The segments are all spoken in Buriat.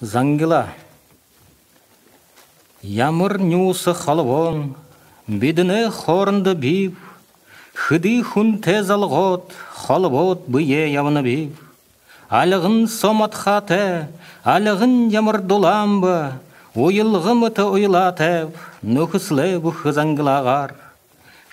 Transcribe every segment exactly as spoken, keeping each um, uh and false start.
Зангила. Ямар нюуса холбоон бидэнэй хоорондо бииб, хэды хүнтэй залгоод, холбоод бэеэ ябанабиб. Альган соо мадхаатай, альган ямар дулаан бэ, уялга мэтэ уялаатайб, нүхэсэлэй бүхэ Зангилаагаар.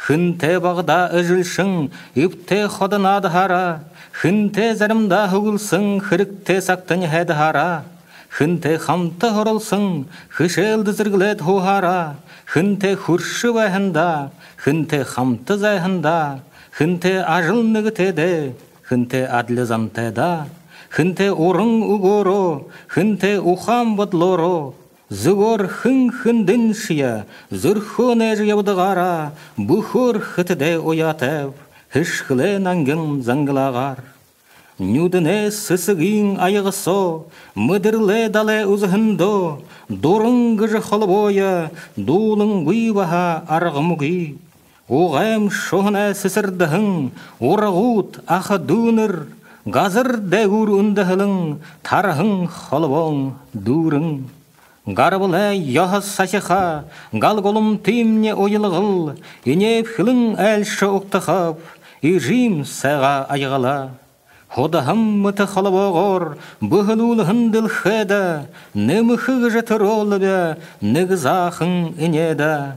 Хэнтэй багадаа эжэлшэн, эбтэй ходо наадаһаараа, хэнтэй заримдаа хүгэлсэн, хэрэгтэй сагтань һайдаһаараа, хэнтэй хамта һуралсан, хэшээлдэ зэргэлээд һууһаараа, хэнтэй хүршэ байһандаа, хэнтэй хамта зайһандаа, хэнтэй ажал нэгэтэйдээ, хэнтэй адли зантайдаа, хэнтэй уран үгөөрөө, хэнтэй ухаан бодолоороо, зүгөөр хэн хэндэньшье зүрхөө нээжэ ябадагаараа, бүхөөр хэтэдээ уяатайб, хэшхэлэй нангин Зангилаагаар. Нюдэнэй сэсэгын аяга соо мэдэрэлэй далай үзэһэндөө, дуран гэжэ холбоое дуулангүй байха арга үгы. Угайм шуһанай сэсэрдэһэн урагууд, аха дүүнэр, газар дээгүүр үндэһэлэн, тараһан холбоон дүүрэн. Гарбалай ёһо сахиха гал гуламтымни уялгал, энеэбхилэн айлшан угтахаб эжым сайгаа аялгала. Һудаһан мэтэ холбоогоор бүһэлүүлһэн дэлхэйдэ нэмэхэ гэжэ түрөөлэбэ нэгэ заахан энеэдэ.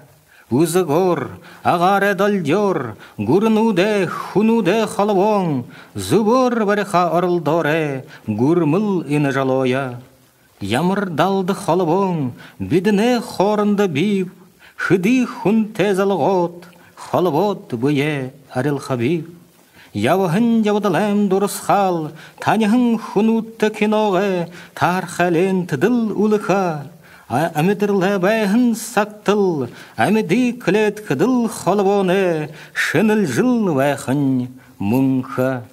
Үзэгөөр, агаарай долгёор гүрэнүүдэй, хүнүүдэй холбоон, зүбөөр бариха оролдоорой гүрмэл энэ жолоое. Ямар далда холбоон бидэнэй хоорондо бииб, хэды хүнтэй залгоод, холбоод бэеэ арилхабиб. Ябаһан ябадалайм дурасхаал, таниһан хүнүүдтэ киногой таһархай лентэ дэл үлэхэ. А-, амидаралай байһан сагтал, амиды клеткэдэл холбооной шэнэлжэл байхань мүнхэ.